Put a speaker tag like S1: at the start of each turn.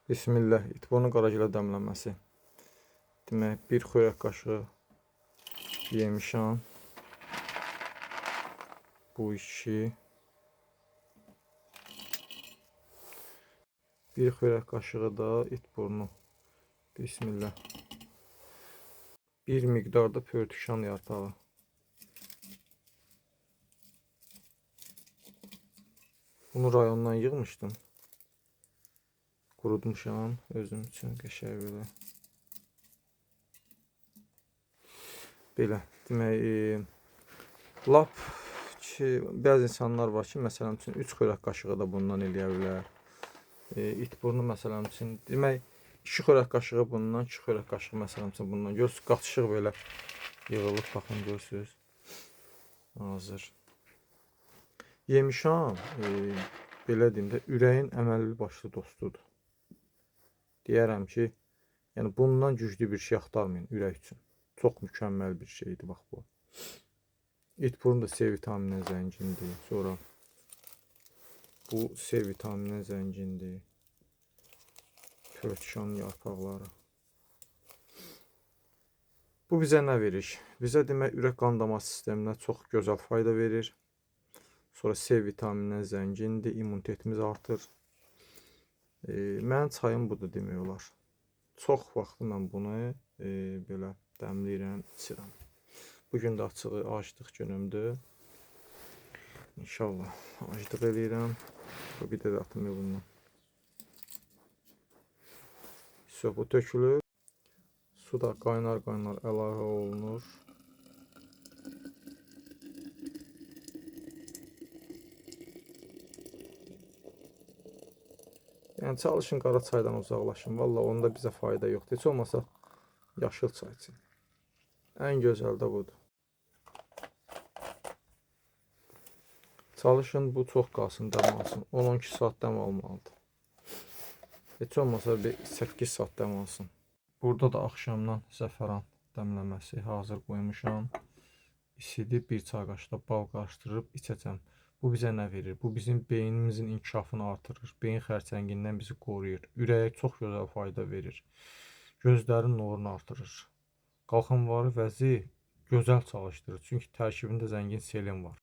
S1: Bismillah, itburnu qaragilə dəmləməsi. Demək, bir xörək qaşığı yemişəm. Bu iki. Bir xörək qaşığı da itburnu. Bismillah. Bir miqdarda pörtükşan yarpağı. Bunu rayondan yığmışdım. Qurutmuşam özüm üçün qəşəng belə. Belə, demək, lap ki, bəzi insanlar var ki, məsələn üçün 3 xörək qaşığı da bundan eləyə bilər. İtburnu məsələn üçün, demək, 2 xörək qaşığı bundan, 2 xörək qaşığı məsələn üçün bundan. Görürsünüz, qaçışıq belə yığılıb, baxın, görürsünüz. Hazır. Yemişam, belə deyim də, ürəyin əməlli başlı dostudur. Deyərəm ki, yəni bundan güclü bir şey axtarmayın ürək üçün. Çox mükəmməl bir şeydir bax bu. İtburnu da C vitamininə zəngindir. Sonra bu C vitamininə zəngindir. Pörtüşanın yarpaqları. Bu bizə nə verir? Bizə demək ürək qan damar sisteminə çox gözəl fayda verir. Sonra C vitamininə zəngindir, immunitetimiz artır. Mənim çayım budur demək olar. Çox vaxtı mən bunu belə dəmləyirəm, içirəm. Bu gün də açığı aclıq günümdür. İnşallah aclıq eləyirəm. Bir də atım bundan. Su bu tökülür. Su da qaynar-qaynar əlavə olunur. Yəni çalışın qara çaydan uzaqlaşın. Vallahi onda bizə fayda yoxdur. Heç olmasa yaşıl çay için. Ən gözəl də budur. Çalışın bu çox qalsın, dəm alsın. 10-12 saat dəm almalıdır. Heç olmasa bir 8 saat dəm alsın. Burada da axşamdan zəfəran dəmləməsi hazır qoymuşam. İsidib bir çay qaşığı bal qarışdırıb içəcəm. Bu bizə nə verir? Bu bizim beynimizin inkişafını artırır. Beyin xərçəngindən bizi qoruyur. Ürəyə çox gözəl fayda verir. Gözlərin nurunu artırır. Qalxanvari vəzi gözəl çalışdırır. Çünki tərkibində zəngin selen var.